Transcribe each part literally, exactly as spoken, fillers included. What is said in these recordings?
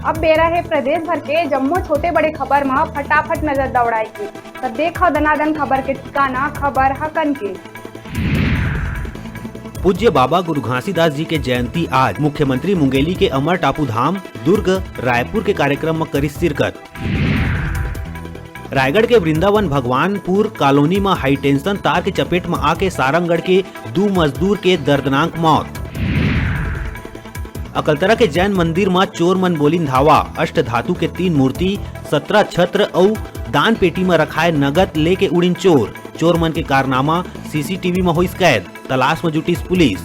अब बेरा हे प्रदेश भर के जम्मो छोटे बड़े खबर म फटाफट नजर दौड़ाए के। त देखव दनादन खबर के ठिकाना, खबर हकन के। पूज्य बाबा गुरु घासीदास जी के जयंती आज, मुख्यमंत्री मुंगेली के अमर टापू धाम, दुर्ग, रायपुर के कार्यक्रम म करिस शिरकत। रायगढ़ के वृंदावन भगवानपुर कॉलोनी म हाई टेंशन तार के चपेट म आके सारंगढ़ के दू मजदूर के दर्दनाक मौत। अकलतरा के जैन मंदिर म चोर मन बोलिन धावा, अष्ट धातु के तीन मूर्ति, सतरा छत्र अउ दान पेटी म रखाए नगद लेके उड़िन चोर। चोर मन के कारनामा सीसीटीवी म होइस कैद, तलाश म जुटिस पुलिस।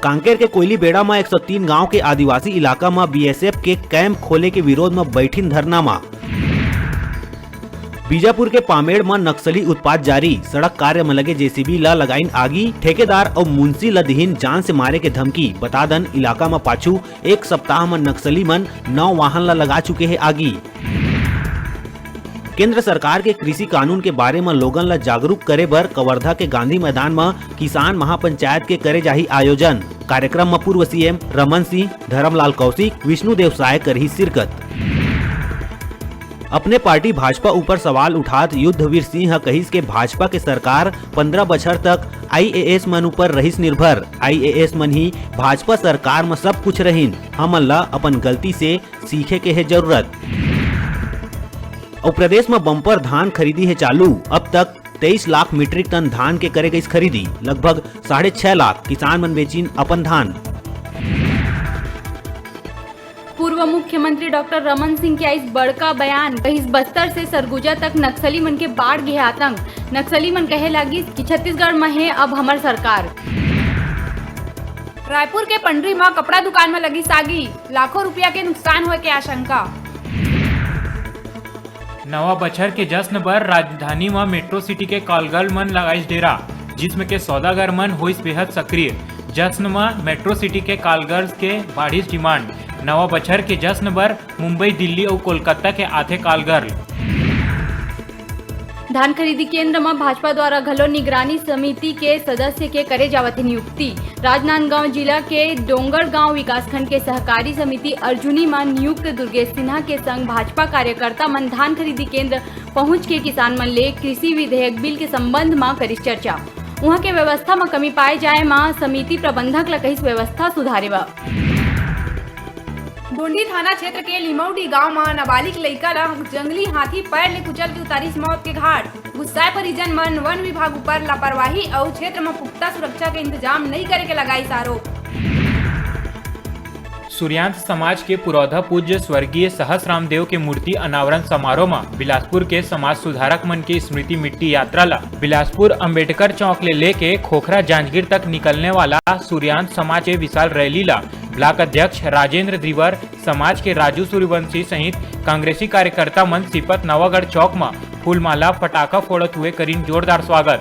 कांकेर के कोयली बेड़ा म एक सौ तीन गांव के आदिवासी इलाका म बीएसएफ के कैंप खोले के विरोध म बैठिन धरना म। बीजापुर के पामेड़ म नक्सली उत्पात जारी, सड़क कार्य म लगे जेसीबी ल लगाइन आगी, ठेकेदार अउ मुंशी ल दिहिन जान से मारे के धमकी। बता दन, इलाका म पाछू एक सप्ताह म नक्सली मन नौ वाहन ल लगा चुके हे आगी। केंद्र सरकार के कृषि कानून के बारे म लोगन ल जागरूक करे बर कवर्धा के गांधी मैदान म किसान महापंचायत के करे जाही आयोजन। कार्यक्रम म पूर्व सीएम रमन सिंह, धरमलाल कौशिक, विष्णुदेव साय करही शिरकत। अपने पार्टी भाजपा ऊपर सवाल उठात युद्धवीर सिंह ह कहिस के भाजपा के सरकार पंद्रह बछर तक आईएएस मन ऊपर रहिस निर्भर। आईएएस मन ही भाजपा सरकार म सब कुछ रहिन, हमन ल अपन गलती से सीखे के हे जरूरत। अउ प्रदेश म बम्पर धान खरीदी हे चालू, अब तक तेईस लाख मीट्रिक टन धान के करे गइस खरीदी, लगभग साढ़े छह लाख किसान मन बेचिन अपन धान। पूर्व मुख्यमंत्री डॉक्टर रमन सिंह के आइस बड़का बयान, कहिस बस्तर से सरगुजा तक नक्सली मन के बाढ़ गे आतंक। नक्सली मन कहे लागिस कि छत्तीसगढ़ म हे अब हमर सरकार। रायपुर के पंडरी म कपड़ा दुकान म लगिस आगी, लाखों रुपया के नुकसान होए के आशंका। नवा बछर के जश्न बर राजधानी म मेट्रो सिटी के कॉलगर्ल मन लगाइस डेरा, जिसम के सौदागर मन होइस बेहद सक्रिय। जश्न म मेट्रो सिटी के कॉलगर्ल्स के बाढ़िस डिमांड। नवा बछर के जश्न बर मुंबई, दिल्ली अउ कोलकाता के आथे कॉलगर्ल। धान खरीदी केंद्र म भाजपा द्वारा घलो निगरानी समिति के सदस्य के करे जावत हे नियुक्ति। राजनांदगांव जिला के डोंगरगांव विकासखंड के सहकारी समिति अर्जुनी म नियुक्त दुर्गेश सिन्हा के संग भाजपा कार्यकर्ता मन धान खरीदी केंद्र पहुंच के किसान मन ले कृषि विधेयक बिल के संबंध म करिस चर्चा। उहां के व्यवस्था म कमी पाए जाए म समिति प्रबंधक ल कहिस व्यवस्था सुधारे बर। डोंडी थाना क्षेत्र के लिमौडी गांव म नाबालिग लइका ल जंगली हाथी पैर ले कुचल के उतारिस मौत के घाट। गुस्साए परिजन मन वन विभाग ऊपर लापरवाही अउ क्षेत्र म पुख्ता सुरक्षा के इंतजाम नइ करे के लगाइस आरोप। सूर्यांश समाज के पुरौधा पूज्य स्वर्गीय सहस रामदेव के मूर्ति अनावरण समारोह म बिलासपुर के समाज सुधारक मन के स्मृति मिट्टी यात्रा ल बिलासपुर अंबेडकर चौक ले लेके खोखरा जांजगीर तक निकलने वाला सूर्यांश समाज के विशाल रैली ल ब्लॉक अध्यक्ष राजेंद्र द्विवेदी, समाज के राजू सूर्यवंशी सहित कांग्रेसी कार्यकर्ता मन सीपत नवागढ़ चौक म फूलमाला, फटाखा फोड़त हुए करिन जोरदार स्वागत।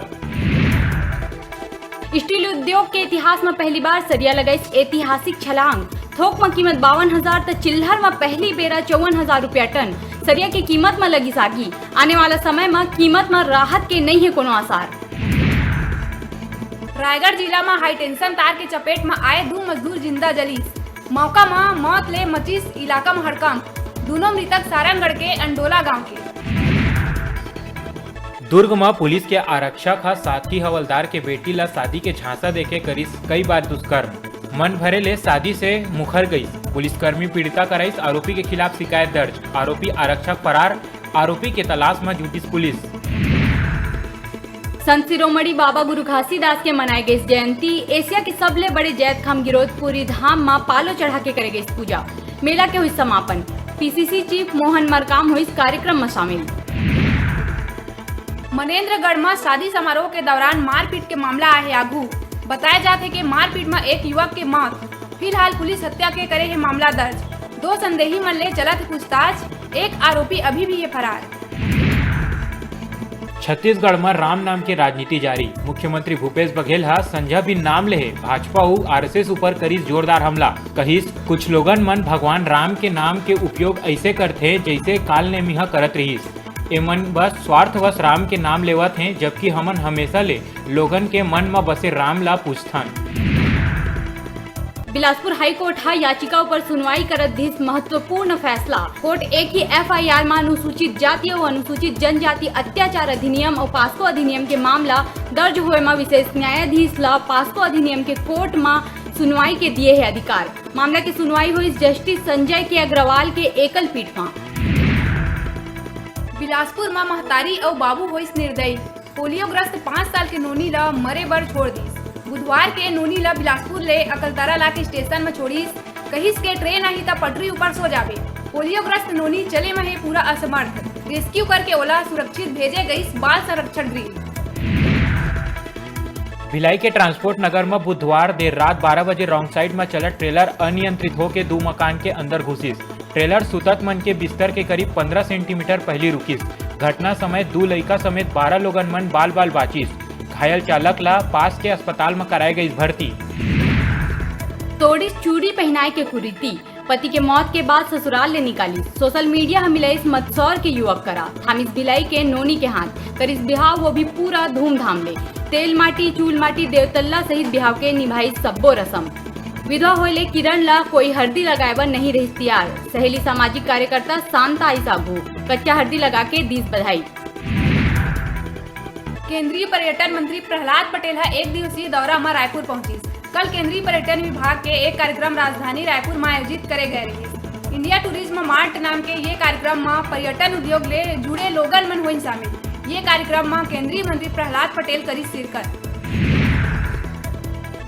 स्टील उद्योग के इतिहास म पहली बार सरिया लगाइस ऐतिहासिक छलांग। थोक म कीमत बावन हजार त चिल्हर म पहली बेरा चौवन हजार रुपया टन। सरिया के कीमत म लगिस आगी। आने वाला समय म कीमत म राहत के नइ हे कोनो आसार। रायगढ़ जिला म हाई टेंशन तार के चपेट म आए दू मजदूर जिंदा जलिस। मौका म मौत ले मचिस इलाका म हड़कंप। दूनों मृतक सारंगढ़ के अंडोला गांव के। दुर्ग म पुलिस के आरक्षक ह साथी हवलदार के बेटी ल शादी के झांसा देके करिस कई बार दुष्कर्म। मन भरे ले शादी से मुखर गई। पुलिसकर्मी पीड़िता कराइस आरोपी के खिलाफ शिकायत दर्ज। आरोपी आरक्षक फरार। आरोपी के तलाश म जुटिस पुलिस। संत शिरोमणि बाबा गुरु घासीदास के मनाए गइस जयंती। एशिया के सबले बड़े जैतखाम गिरोधपुरी धाम म पालो चढ़ा के करे गइस पूजा। मेला के हुई समापन। पीसीसी चीफ मोहन मरकाम हुई कार्यक्रम म शामिल। मनेंद्रगढ़ म शादी समारोह के दौरान मारपीट के मामला आहे आगू। बताया जात हे कि मारपीट म एक युवक के मौत। फिलहाल पुलिस हत्या के करे हे मामला दर्ज। दो संदेही मन ले चलत हे पूछताछ। एक आरोपी अभी भी हे फरार। छत्तीसगढ़ म राम नाम के राजनीति जारी। मुख्यमंत्री भूपेश बघेल ह संझा बिन नाम लेहे भाजपा अउ आरएसएस ऊपर करिस जोरदार हमला। कहिस, कुछ लोगन मन भगवान राम के नाम के उपयोग अइसे करथे, जइसे काल नेमी ह करत रिहिस। एमन बस स्वार्थवश राम के नाम लेवत हें, जबकि हमन हमेशा ले लोगन के मन म बसे राम ला पूजथन। बिलासपुर हाई कोर्ट ह याचिका ऊपर सुनवाई करत दिस महत्वपूर्ण फैसला। कोर्ट एक ही एफआईआर म अनुसूचित जाति अउ अनुसूचित जनजाति अत्याचार अधिनियम अउ पास्को अधिनियम के मामला दर्ज होए म विशेष न्यायाधीश ल पास्को अधिनियम के कोर्ट म सुनवाई के दिए हे अधिकार। मामला के सुनवाई होइस जस्टिस संजय के अग्रवाल के एकल पीठ म। बिलासपुर म महतारी अउ बाबू होइस निर्दयी। पोलियोग्रस्त पाँच साल के नोनी ल मरे बर छोड़ दिस। बुधवार के नोनी ल बिलासपुर ले अकलतरा लाके स्टेशन म छोड़िस। कहिस के ट्रेन आही त पटरी ऊपर सो जाबे। पोलियोग्रस्त नोनी चले म हे पूरा असमर्थ। रेस्क्यू करके ओला सुरक्षित भेजे गइस बाल संरक्षण गृह। भिलाई के ट्रांसपोर्ट नगर म बुधवार देर रात बारह बजे रॉन्ग साइड म चलत ट्रेलर अनियंत्रित होके दू मकान के अंदर घुसिस। ट्रेलर सुतत मन के बिस्तर के करीब पन्द्रह सेंटीमीटर पहिली रुकिस। घटना समय दू लइका समेत बारह लोगन मन बाल-बाल बाचिस। घायल चालक ला पास के अस्पताल म कराए गइस भर्ती। तोड़िस चूड़ी पहिनाए के कुरीति, पति के मौत के बाद ससुराल ले निकालिस। सोशल मीडिया ह मिलाइस मदसौर के युवक करा, थामिस भिलाई के नोनी के हाथ, करिस बिहाव वो भी पूरा धूमधाम ले। तेल माटी, चूल माटी, देवतल्ला सहित बिहाव के निभाइस सब्बो रसम। विधवा होए ले किरण ला कोई हरदी लगाए बर नहीं रहिस तियार। सहेली सामाजिक कार्यकर्ता शांता आइस आघू, कच्चा हरदी लगा के दीस बधाई। केंद्रीय पर्यटन मंत्री प्रहलाद पटेल ह एक दिवसीय दौरा म रायपुर पहुंचिस। कल केंद्रीय पर्यटन विभाग के एक कार्यक्रम राजधानी रायपुर म आयोजित करे गए रहिस। इंडिया टूरिज्म मार्ट नाम के ये कार्यक्रम म पर्यटन उद्योग ले जुड़े लोगन मन होइन शामिल। ये कार्यक्रम म केंद्रीय मंत्री प्रहलाद पटेल करिस शिरकत।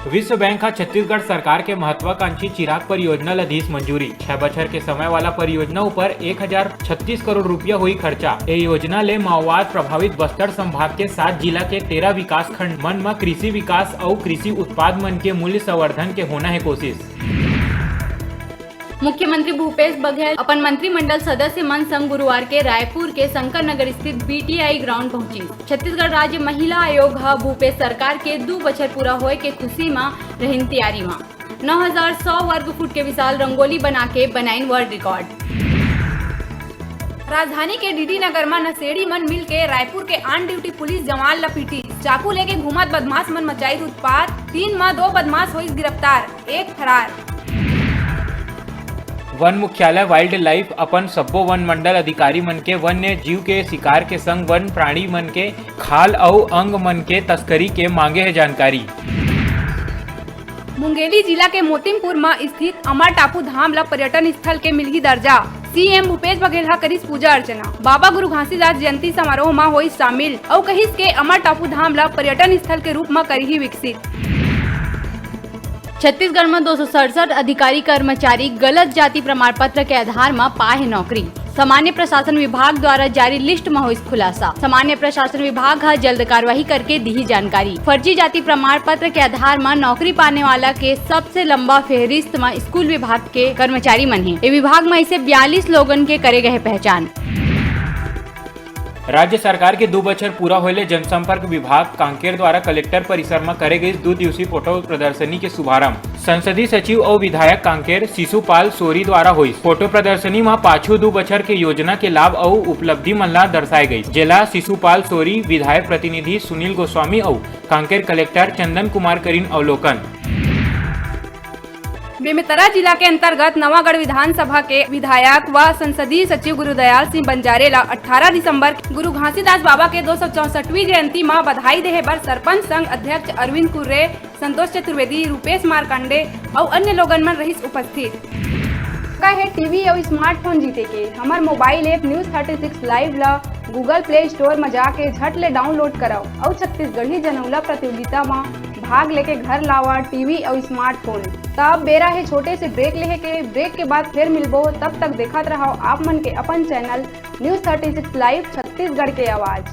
विश्व बैंक ह छत्तीसगढ़ सरकार के महत्वाकांक्षी चिराग परियोजना ल दीस मंजूरी। छह बछर के समय वाला परियोजना ऊपर एक हजार छत्तीस करोड़ रुपया होई खर्चा। ए योजना ले माओवाद प्रभावित बस्तर संभाग के सात जिला के तेरह विकास खंड मन म कृषि विकास अउ कृषि उत्पाद मन के मूल्य संवर्धन के होना हे कोशिश। मुख्यमंत्री भूपेश बघेल अपन मंत्रिमंडल सदस्य मन संग गुरुवार के रायपुर के शंकर नगर स्थित बीटीआई ग्राउंड पहुंचिस। छत्तीसगढ़ राज्य महिला आयोग ह भूपेश सरकार के दू बछर पूरा होए के खुशी म रहिन तियारी म नौ हजार सौ वर्ग फुट के विशाल रंगोली बना के बनाइन वर्ल्ड रिकॉर्ड। राजधानी के डीडी नगर म नशेड़ी मन मिल के रायपुर के ऑन ड्यूटी पुलिस जवान ल पीटिस। चाकू लेके घूमत बदमाश मन मचाइस उत्पात। तीन म दो बदमाश होइस गिरफ्तार, एक फरार। वन मुख्यालय वाइल्ड लाइफ अपन सब्बो वन मंडल अधिकारी मन के वन्य जीव के शिकार के संग वन प्राणी मन के खाल अउ अंग मन के तस्करी के मांगे हे जानकारी। मुंगेली जिला के मोतिमपुर म स्थित अमर टापू धाम ल पर्यटन स्थल के मिलही दर्जा। सीएम भूपेश बघेल ह करिस पूजा अर्चना। बाबा गुरु घासीदास जयंती समारोह म होइस शामिल अउ कहिस के अमर टापू धाम ल पर्यटन स्थल के रूप म करही विकसित। छत्तीसगढ़ म दो सौ सड़सठ अधिकारी कर्मचारी गलत जाति प्रमाण पत्र के आधार म पाए हे नौकरी। सामान्य प्रशासन विभाग द्वारा जारी लिस्ट म होइस खुलासा। सामान्य प्रशासन विभाग ह जल्द कार्रवाई करके दिही जानकारी। फर्जी जाति प्रमाण पत्र के आधार म नौकरी पाने वाला के सबसे लंबा फेहरिस्त म स्कूल विभाग के कर्मचारी मन हे। ए विभाग म ऐसे बयालीस लोगन के करे गए हे पहचान। राज्य सरकार के दू बछर पूरा होए ले जनसंपर्क विभाग कांकेर द्वारा कलेक्टर परिसर म करे गइस दू दिवसीय फोटो प्रदर्शनी के शुभारंभ। संसदीय सचिव अउ विधायक कांकेर शिशुपाल सोरी द्वारा होइस। फोटो प्रदर्शनी म पाछू दू बछर के योजना के लाभ अउ उपलब्धि मन ला दर्शाए गइस, जेला शिशुपाल सोरी, विधायक प्रतिनिधि सुनील गोस्वामी अउ कांकेर कलेक्टर चंदन कुमार करिन अवलोकन। बेमेतरा जिला के अंतर्गत नवागढ़ विधानसभा के विधायक व संसदीय सचिव गुरुदयाल सिंह बंजारे ला अठारह दिसंबर गुरु घासीदास बाबा के दो सौ चौसठवीं जयंती म बधाई देहे बर सरपंच संघ अध्यक्ष अरविंद कुर्रे, संतोष चतुर्वेदी, रूपेश मारकंडे अउ अन्य लोगन मन रहिस उपस्थित। का हे टीवी अउ स्मार्टफोन जीते के? हमर mobile app news thirty six live ला Google Play Store म जाके झट ले डाउनलोड करव अउ छत्तीसगढ़ी जनउला प्रतियोगिता म भाग लेके घर लावा टीवी अउ स्मार्टफोन। त अब बेरा हे छोटे से ब्रेक लेहे के। ब्रेक के बाद फिर मिलबो, तब तक देखत रहव आप मन के अपन channel news thirty six live Chhattisgarh के आवाज।